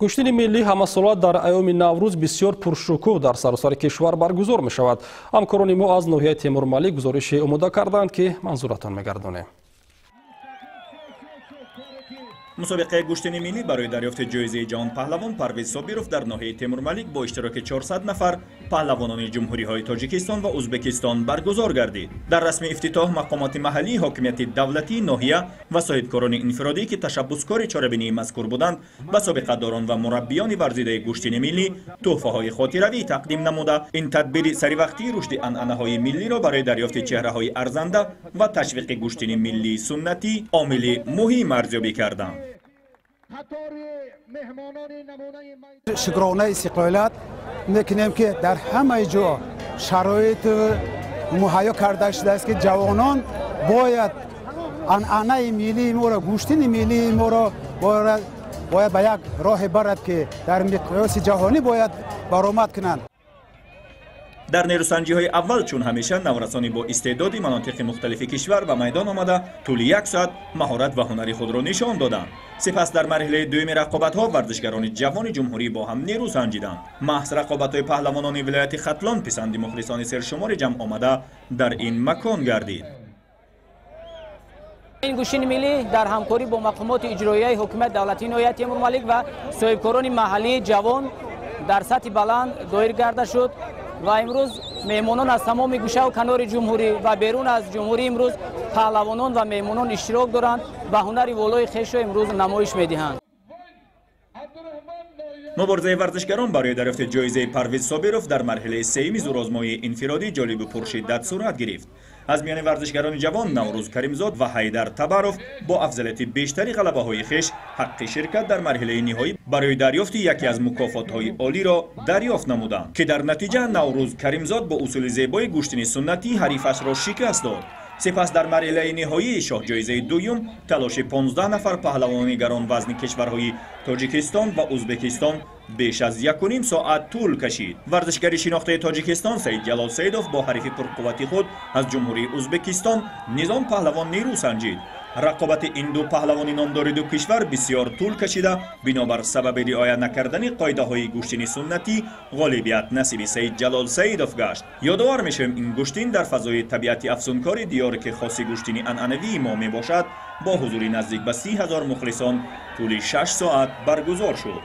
Гӯштини миллӣ ҳамасола дар айёми Наврӯз бисёр пуршукӯҳ дар саросари кишвар баргузор мешавад. Ҳамкорони мо аз ноҳияи Темурмалик гузорише омода карданд, ки манзуратон мегардонем. Мусобиқаи гӯштини миллӣ барои дарёфти ҷоизаи ҷаҳонпаҳлавон Парвиз Собиров дар ноҳияи Темурмалик бо иштироки 400 нафар паҳлавонони ҷумҳуриҳои Тоҷикистон ва Ӯзбекистон баргузор гардид. Дар расми ифтитоҳ мақомоти маҳаллии ҳокимияти давлатии ноҳия ва соҳибкорони инфиродӣ, ки ташаббускори чорабинии мазкур буданд, ба собиқадорон ва мураббиёни варзидаи гӯштини миллӣ тӯҳфаҳои хотиравӣ тақдим намуда, ин тадбири саривақтии рушди анъанаҳои миллиро барои дарёфти чеҳраҳои арзанда ва ташвиқи гӯштини миллии суннатӣ омили муҳим арзёбӣ карданд. Шукронаи истиқлолият мекунем, ки дар ҳамаи ҷо шароит муҳайё карда шудааст, ки ҷавонон бояд анъанаи миллии моро, гӯштини миллии моро бояд ба як роҳе барад, ки дар миқёси ҷаҳонӣ бояд баромад кунанд. Дар нерӯсанҷиҳои аввал, чун ҳамеша, наврасони бо истеъдоди манотиқи мухталифи кишвар ба майдон омада, тӯли як соат маҳорат ва ҳунари худро нишон доданд. Сипас дар марҳилаи дуюми рақобатҳо варзишгарони ҷавони ҷумҳурӣ бо ҳам нерӯ санҷиданд. Маҳз рақобатҳои паҳлавонони вилояти Хатлон писанди мухлисони сершумори ҷамъ омада дар ин макон гардид. Ин гӯштини миллӣ дар ҳамкорӣ бо мақомоти иҷроияи ҳукумати давлатии ноҳияи Темурмалик ва соҳибкорони маҳаллии ҷавон дар сатҳи баланд доир гарда шуд ва имрӯз меҳмонон аз тамоми гӯшаву канори ҷумҳурӣ ва берун аз ҷумҳурӣ имрӯз паҳлавонон ва меҳмонон иштирок доранд ва ҳунари волои хешро имрӯз намоиш медиҳанд. Муборизаи варзишгарон барои дарёфти ҷоизаи Парвиз Собиров дар марҳилаи сеюми зӯрозмоии инфиродӣ ҷолибу пуршиддат сурат гирифт. Аз миёни варзишгарони ҷавон Наврӯз Каримзод ва Ҳайдар Табаров бо афзалияти бештари ғалабаҳои хеш ҳаққи ширкат дар марҳилаи ниҳоӣ барои дарёфти яке аз мукофотҳои олиро дарёфт намуданд, ки дар натиҷа Наврӯз Каримзод бо усули зебои гӯштини суннатӣ ҳарифашро шикаст дод. Сипас дар марҳилаи ниҳоии шоҳҷоизаи дуюм талоши 15 нафар паҳлавонони гаронвазни кишварҳои Тоҷикистон ва Ӯзбекистон беш аз 1,5 соат тӯл кашид. Варзишгари шинохтаи Тоҷикистон Саидҷалол Саидов бо ҳарифи пурқуввати худ аз ҷумҳурии Ӯзбекистон Низом паҳлавон нерӯ санҷид. Рақобати ин ду паҳлавони номдори ду кишвар бисёр тӯл кашида, бинобар сабаби риоя накардани қоидаҳои гӯштини суннатӣ ғолибият насиби Саидҷалол Саидов гашт. Ёдовар мешавем, ин гӯштин дар фазои табиати афсункори диёре, ки хоси гӯштини анъанавии мо мебошад, бо ҳузури наздик ба 30 000 мухлисон тӯли 6 соат баргузор шуд.